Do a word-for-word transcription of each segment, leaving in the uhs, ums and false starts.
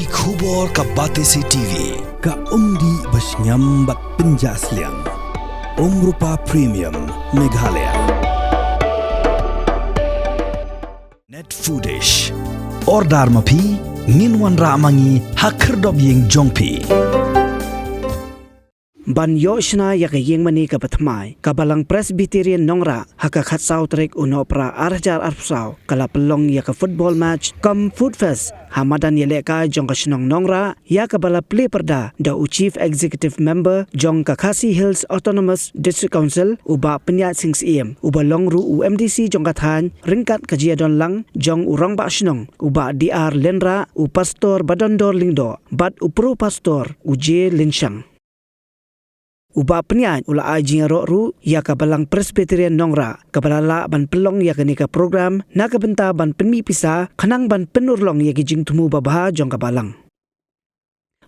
Khubor ka Batesi T V, ka umdih ba shngiam bad pynjah sliang. Umrupa Premium, Meghalaya. Net Foodish. Order ma phi, ngin wanrah ma ngi ha khyrdop ïing jong phi. Ban ïoh shna ïa ka ïing mane kaba thymmai, ka Balang Presbyterian Nongrah, ha ka khatsaw tarik u Nohprah ar hajar arphew saw, ka la pynlong ïa ka football match kum food fest ha madan ïalehkai jong ka shnong Nongrah, ïa kaba la plie pyrda da u Chief Executive Member jong ka Khasi Hills Autonomous District Council, u Bah Pynïaid Sing Syiem, uba long ruh u M D C jong ka thaiñ, ryngkat ka jingïadonlang jong u Rangbah Shnong, u Bah D R Lynrah, u Pastor Badondor Lyngdoh, bad u Pro Pastor, u J Lynshang. U Bah Pynïaid u la ai jingïaroh ruh ïa ka Balang Presbyterian Nongrah, kaba la lah ban pynlong ïa kane ka program na ka bynta ban pynmih pisa khnang ban pynurlong ïa ki jingthmu babha jong ka balang.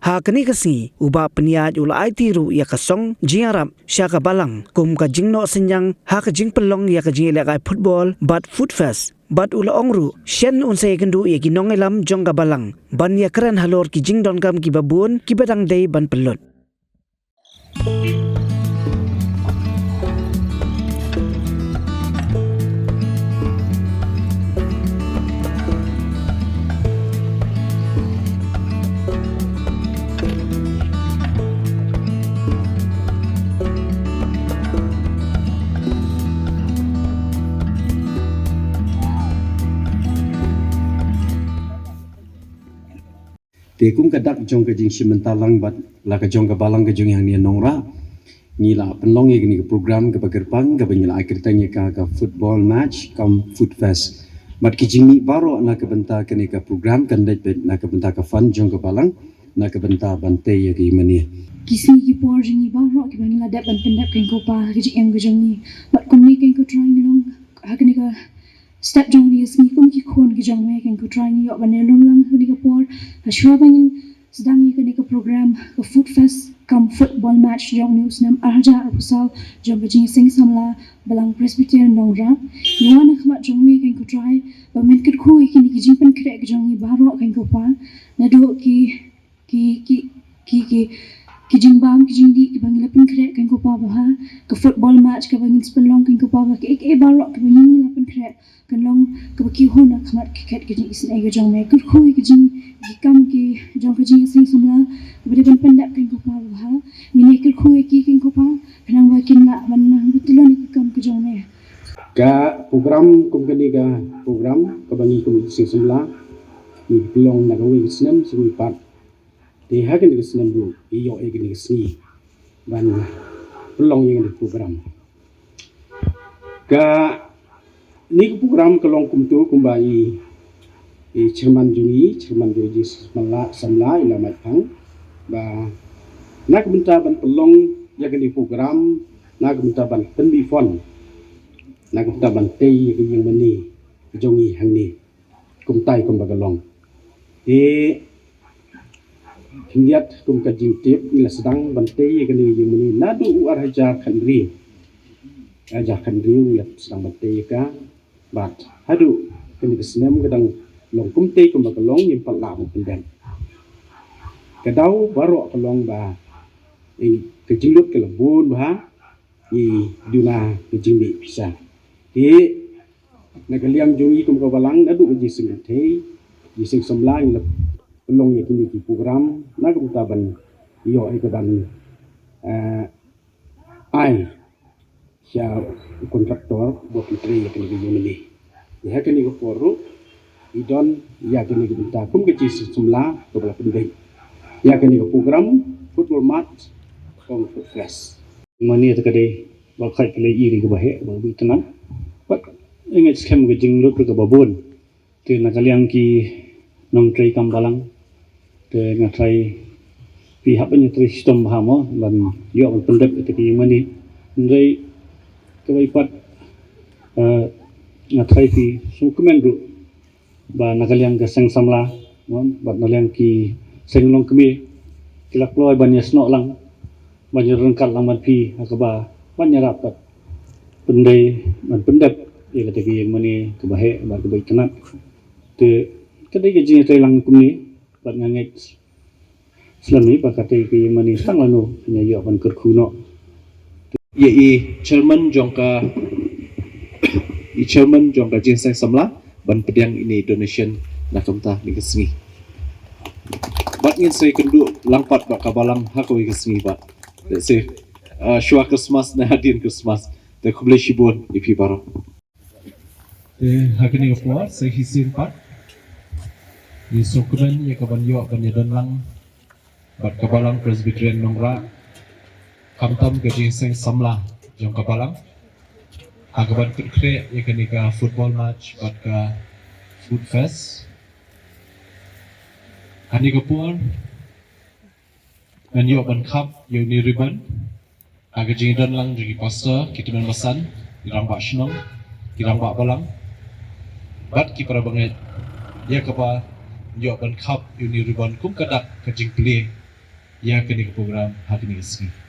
Ha kane ka sngi, u Bah Pynïaid u la aiti ruh ïa ka song jingïarap sha ka balang kum ka jingnoh synñiang ha ka jingpynlong ïa ka jingïalehkai football bad food fest. Bad u la ong ruh, shen un sa ïakynduh ïa ki nongïalam jong ka balang ban ïakren halor ki jingdonkam kiba bun kiba dang dei ban pynlut. Te kum ka dak jong ka jingshim bynta lang bad la ka jong ka balang ka jong ngi hangne Nongrah, ngi la pynlong ïa kane ka program kaba kyrpang kaba ngi la ai kyrteng ïa ka ka football match cum food fest. Bad ki jingmih baroh na ka bynta kane ka program kan dei beit na ka bynta ka fund jong ka balang, na ka bynta ban tei ïa ka ïing mane. Ki sngi ki por jong ngi baroh kiba ngi la dep ban pyndep kein ko pa ha ka jingim ka jong ngi. Bad kumne kein ko Trai ngi long ha kane ka step jong kane ka sngi kum ki khun ki jong me kein ko Trai ngi ïoh ban ïalum lang ha kane ka por. Hashwa ba ngin sdang ïa kane ka program ka food fest cum football match jong une u snem ar hajar arphew saw jong ka Jingïaseng Samla Balang Presbyterian Nongrah. Ngi wan ha khmat jong me kein ko Trai ba men kyrkhu ïa kine ki jingpynkhreh ka jong ngi baroh kein ko pa. Naduh ki ki, ki, ki, ki, ki jingbam, ki jingdih, kiba ngi la pynkhreh kein ko pa ba ha, ka football match, kaba ngin sa pynlong kein ko pa ba, kiei kiei baroh, kiba ngi la pynkhreh, kan long, kaba ki hun ha khmat ki khet ki jingisynei ka jong me, kyrkhu ïa ki jing, ki kam ki jong ka Jingïaseng Samla, kaba dei ban pyndep kein ko pa ba ha, ngin ïa kyrkhu ïa ki kein ko pa, khnang ba kin lah ban nang ba tylli ki kam ki jong me. Ka program kum kane ka program, kaba ngi kum Jingïaseng Samla, ngi pynlong na kawei ka snem sha kawei pat. Te ha kane ka snem ruh, ngi ïoh ïa kane ka sngi ban pynlong ïa kane ka program. Kane ka program ka long kumto kumba i, i chairman jong ngi, chairman jong ngi Samla, Samla i la mait phang ba na ka bynta ban pynlong ïa kane ka program, na ka bynta ban pynmih fund, na ka bynta ban tei ïa ka ïing mane jong ngi hangne. Kumta i kumba ka long. Te khyndiat kum ka jingtip ngi la sdang ban tei ïa kane ka ïing mane naduh u ar hajar khathynriew. Ar hajar khathynriew ngi la sdang ban tei ïa ka. Bad haduh kane ka snem ka dang long kumta i kumba ka long, ngim pat lah ban pyndep. Ka daw baroh ka long ba, eh, ka jinglut ka la bun bha, ngi duna ka jingmih pisa. Te na ka liang jong ngi kum ka balang naduh ka Jingïaseng Kynthei, Jingïaseng Samla ngi la pynlong ïa kine ki program na ka bynta ban ïoh ïa ka ban, eh, ai sha u kontraktor ba pyntrei ïa kane ka ïing mane. Ïa kane ka por ruh i don ïa kane ka bynta kum ka Jingïaseng Samla kaba la pynbeit ïa kane ka program football match cum food fest. Mane te ka dei ba khait ka lei iri kaba heh ba bit tnat. Bad i ngeit skhem ka jinglut kaba bun. Te na ka liang ki nongtrei kam balang, te nga trai phi hap ban ïatrei shitom bha mo ban ïoh ban pyndep ïa ka ïing mane. Hynrei kawei pat, eh, nga trai phi sngewkmen ruh ba na ka liang ka seng samla, mo, bad na liang ki seng longkmie ki la kloi ban ïasnoh lang, ban ïaryngkat lang bad phi ha kaba ban ïarap bad pyndei ban pyndep ïa kata ka ïing mane kaba heh bad kaba itynnad. Te ka dei ka jingïatreilang kumne. Bad nga ngeit slem ni ba kata ka ïing mane tang lano phin ïoh ban kyrkhu noh. Ïa i chairman jong ka i chairman jong ka Jingïaseng Samla ban pdiang ine i donation na ka bynta kane ka sngi. Bad ngin sa ïakynduh lang pat bad ka balang ha kawei ka sngi bad. Let's say, uh, shuwa Christmas ne hadien Christmas. Te khublei shibun ïa phi baroh. Te ha kane ka por sa shisien pat ngi sngewkmen ïa ka ban ïoh ban ïadon lang bad ka Balang Presbyterian Nongrah, khamtam ka Jingïaseng Samla jong ka Balang ha ka ban pynkhreh ïa kane ka football match bad ka food fest. Ha kane ka por ngan ïoh ban khap ïa une u ribbon ha ka jingdon lang jong ki pastor, ki tymmen basan, ki rangbah shnong, ki rangbah balang bad ki para bangeit, ïa kaba ïoh ban khap ïa une u ribbon kum ka dak ka jingplie ïa kane ka program ha kane ka sngi.